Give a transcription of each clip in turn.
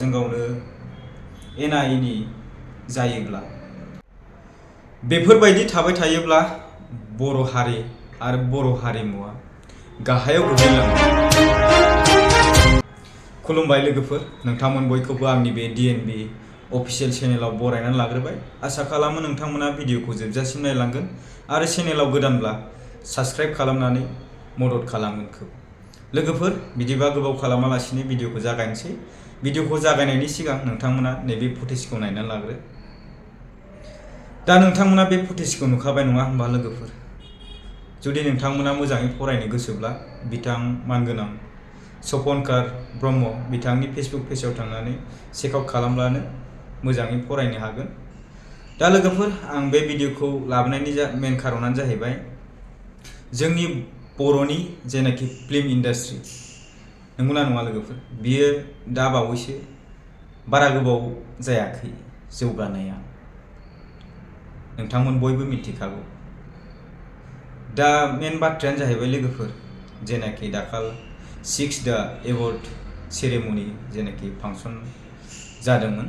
गावनो एना एनि जायोब्ला बेफोरबायदि थाबाय थायोब्ला बर' हारि आरो बर' हारिमुआ गाहायाव गोग्लैलाङो। खुलुमबाय लोगोफोर, नोंथांमोन बयखौबो आंनि बे DNB अफिशियेल चेनेलाव बरायनानै लाग्रोबाय। आसा खालामो नोंथांमोना भिडिअखौ जोबजासिम नायलांगोन आरो चेनेलाव गोदानब्ला साबस्क्राइब खालामनानै मदद खालामगोनखौ। लोगोफोर, बिदिबा गोबाव खालामालासिनो भिडिअखौ जागायनोसै। भिडिअखौ जागायनायनि सिगां नोंथांमोना नैबे फुटेजखौ नायनानै लाग्रो। दा नोंथांमोना बे फुटेजखौ नुखाबाय नङा होमबा लोगोफोर? जुदि नोंथांमोना मोजाङै फरायनो गोसोब्ला बिथां मानगोनां सपनकार ब्रह्म बिथांनि फेसबुक पेजआव थांनानै चेकआउट खालामब्लानो मोजाङै फरायनो हागोन। दा लोगोफोर, आं बे भिडिअखौ लाबोनायनि मेन खारनानो जाहैबाय जोंनि बर'नि जेनाखि फिल्म इन्डास्ट्रि, नंगौना नङा लोगोफोर? बियो दा बावैसो बारा गोबाव जायाखै जौगानाया, नोंथांमोन बयबो मिथिखागौ। दा मेन बाथ्रायानो जाहैबाय लोगोफोर, जेनाखि दाखाल 6 दा एवार्ड सेरेमनि जेनाखि फांसन जादोंमोन,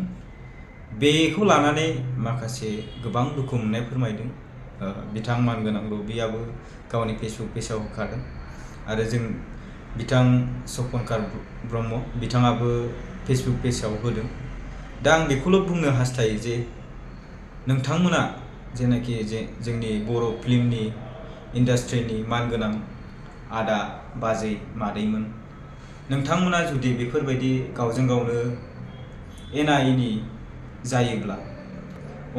बेखौ लानानै माखासे गोबां दुखु मोननाय फोरमायदों। बिथां मानगोनां रबियाबो गावनि फेसबुक पेजआव होखादों आरो जों बिथां सपनकार ब्रह्म बिथाङाबो फेसबुक पेजआव होदों। दा आं बेखौल' बुंनो हास्थायो जे नोंथांमोना जेनाखि जोंनि बर' फिल्मनि इन्डास्ट्रिनि मानगोनां आदा बाजै मादैमोन, नोंथांमोना जुदि बेफोरबायदि गावजों गावनो एना एनि जायोब्ला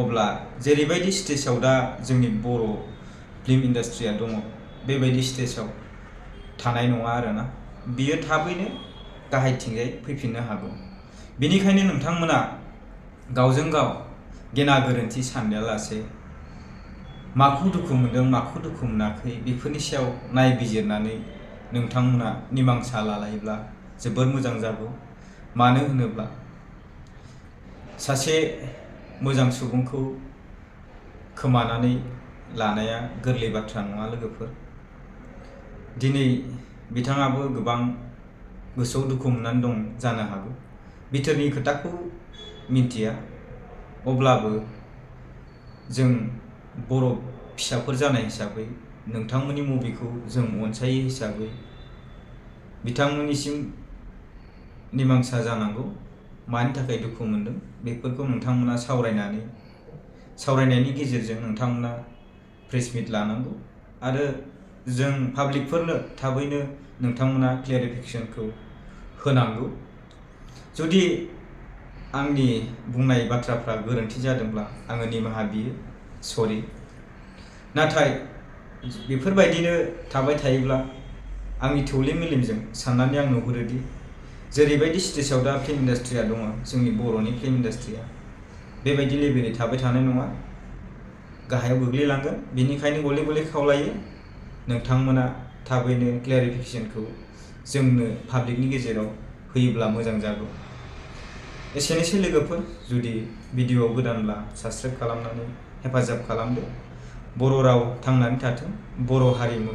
अब्ला जेरैबायदि स्टेजाव दा जोंनि बर' फिल्म इन्डास्ट्रिया दङ, बेबायदि स्टेजाव थानाय नङा आरोना। बियो थाबैनो गाहायथिंजाय फैफिननो हागौ। बेनिखायनो नोंथांमोना गावजों गाव गेना गोरोन्थि सानलायालासे माखौ दुखु मोनदों माखौ दुखु मोनाखै बेफोरनि सायाव नायबिजिरनानै नोंथांमोना निमांसा लालायोब्ला जोबोर मोजां जागौ। मानो होनोब्ला सासे मोजां सुबुंखौ खोमानानै लानाया गोरलै बाथ्रा नङा लोगोफोर। दिनै बिथाङाबो गोबां गोसोआव दुखु मोननानै दं जानो हागौ, बिथोरनि खोथाखौ मिन्थिया। अब्लाबो जों बर' फिसाफोर जानाय हिसाबै, नोंथांमोननि मुभिखौ जों अनसायो हिसाबै बिथांमोननिसिम निमांसा जानांगौ। मानि थाखाय दुखु मोनदों बेफोरखौ नोंथांमोना सावरायनायनि गेजेरजों नोंथांमोना प्रेस मिट लानांगौ आरो जों पाब्लिकफोरनो थाबैनो नोंथांमोना क्लेरिफिकेसनखौ होनांगौ। जुदि आंनि बुंनाय बाथ्राफ्रा गोरोन्थि जादोंब्ला आङो निमाहा बियो, सरि। नाथाय बेफोरबायदिनो थाबाय थायोब्ला आंनि थौले मेलेमजों साननानै आं नुहुरोदि जेरैबायदि स्टेजाव दा फिल्म इन्डास्ट्रिया दङ, जोंनि बर'नि फिल्म इन्डास्ट्रिया बेबायदि लेभेलनि थाबाय थानाय नङा, गाहायाव गोग्लैलांगोन। बेनिखायनो गले गले खावलायो नोंथांमोना थाबैनो क्लेरिफिकेसनखौ जोंनो पाब्लिकनि गेजेराव होयोब्ला मोजां जागौ। एसेनोसै लोगोफोर, जुदि भिडिअआव गोदानब्ला साबस्क्राइब खालामनानै हेफाजाब खालामदो। बर' राव थांनानै थाथों, बर' हारिमु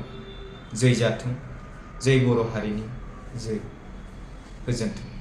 जै जाथों, जै बर' हारिनि जै। गोजोन्थों।